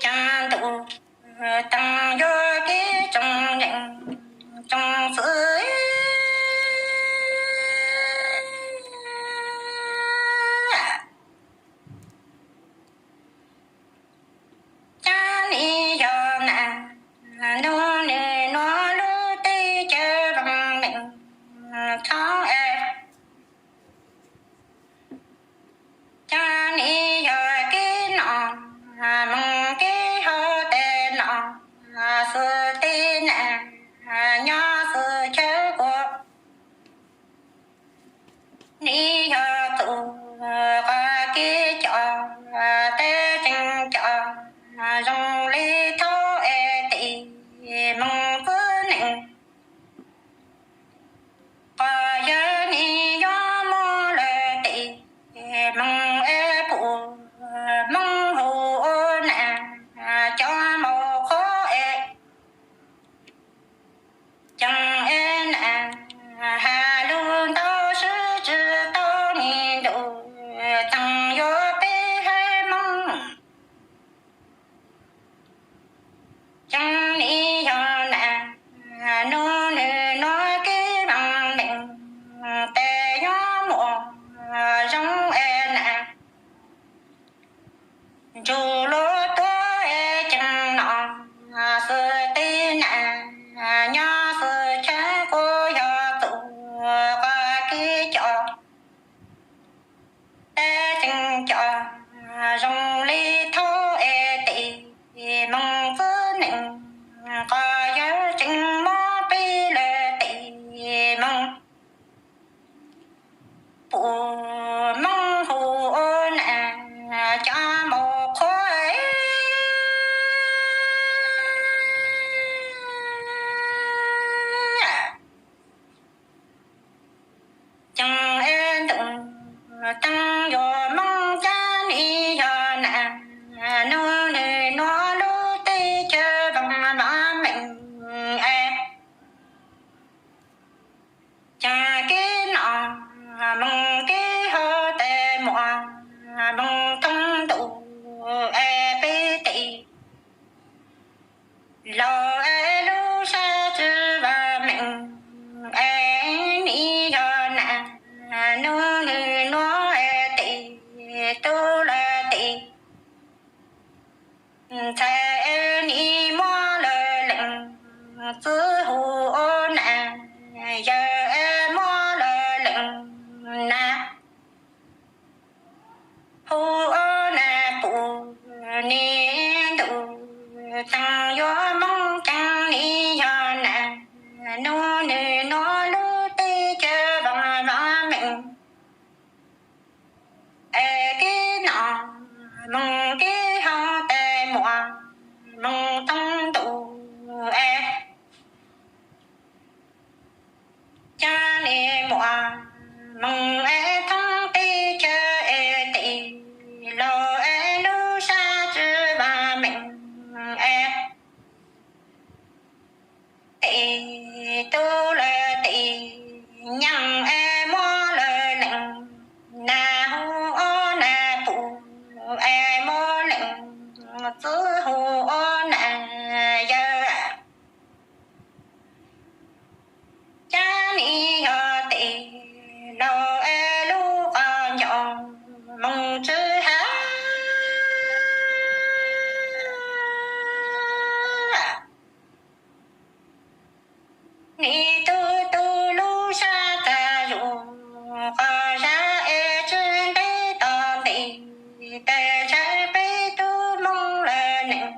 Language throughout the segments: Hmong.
Caag ntuj taag yuav kev tsoom nyeem tsoom xwm. Caag le yog nam nuj nwg nuav lub teb chaws vaam meem thoob es. Caag le yog kev nom moog kev hov tes nom xwm teb nam nyob xwm chaw kuas. Le yog txuj qhov kev coj teb tseem coj zoo le thaub es tim moog txwv neej. Qhov yawg le yuav muab lawv tim moog es pum moog hu ua nam cov maum qhuav es. Ceeb es nam has lug ntau swb tsi tau le ntuj taag yuav peb haiv Moob. Ceeb le yog nam nuj nwg nuav kev vaam meej tes yuav muaj zoo es nam ntsug lug tuab es ceeb nom xwm teb nam nyob xwm chaw kuas yog txuj qhov kev coj teb tseem coj zoo le thaub es tim moog txwv neej. Qhov yawg tseem muab peb lawv tim moog pum moog hu ua nam cov maum qhuav es. Ceeb es ntuj taag yuav moog caag le yog nam nuj nwg nuav lub teb chaws vaam meej es. Caag kev nom moog kev hov tes muaj moog thoob ntuj es peb tim laug es lub sab tsi vaam meej es le yog nam nuj nwg nuav es tim tub lawv tim ntxhais es le muab lawv leej txwv hu ua nam, yawg es muab lawv leej nam hu ua nam pum le ntuj taag yuav moog caag le yog nam nuj nwg nuav lub teb chaws vaam meej es kev nom moog kev hov tes muaj moog thoob ntuj es caag le muaj moog es thoob teb chaws es tim laug es lub sab tsi vaam meej es tim tub lawv tim nyaam es muab lawv leej nam hu ua nam pum es muab leej txwv hu ua nam, yawg caag le yog tim laug es lub qhov ncauj moog tsi has. Le tub tub lub sab tag zug qhov zag es tsi ntev tog nti tes ntshai peb tub Moob lawv neej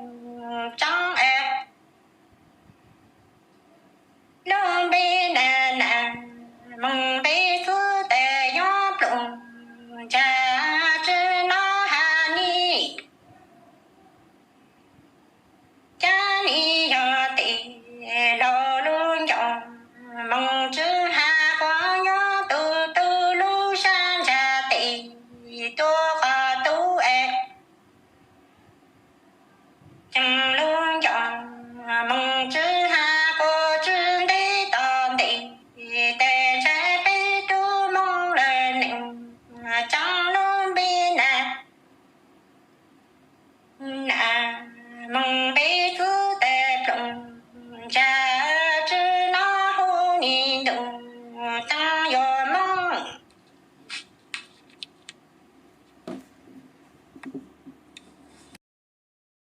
tab yog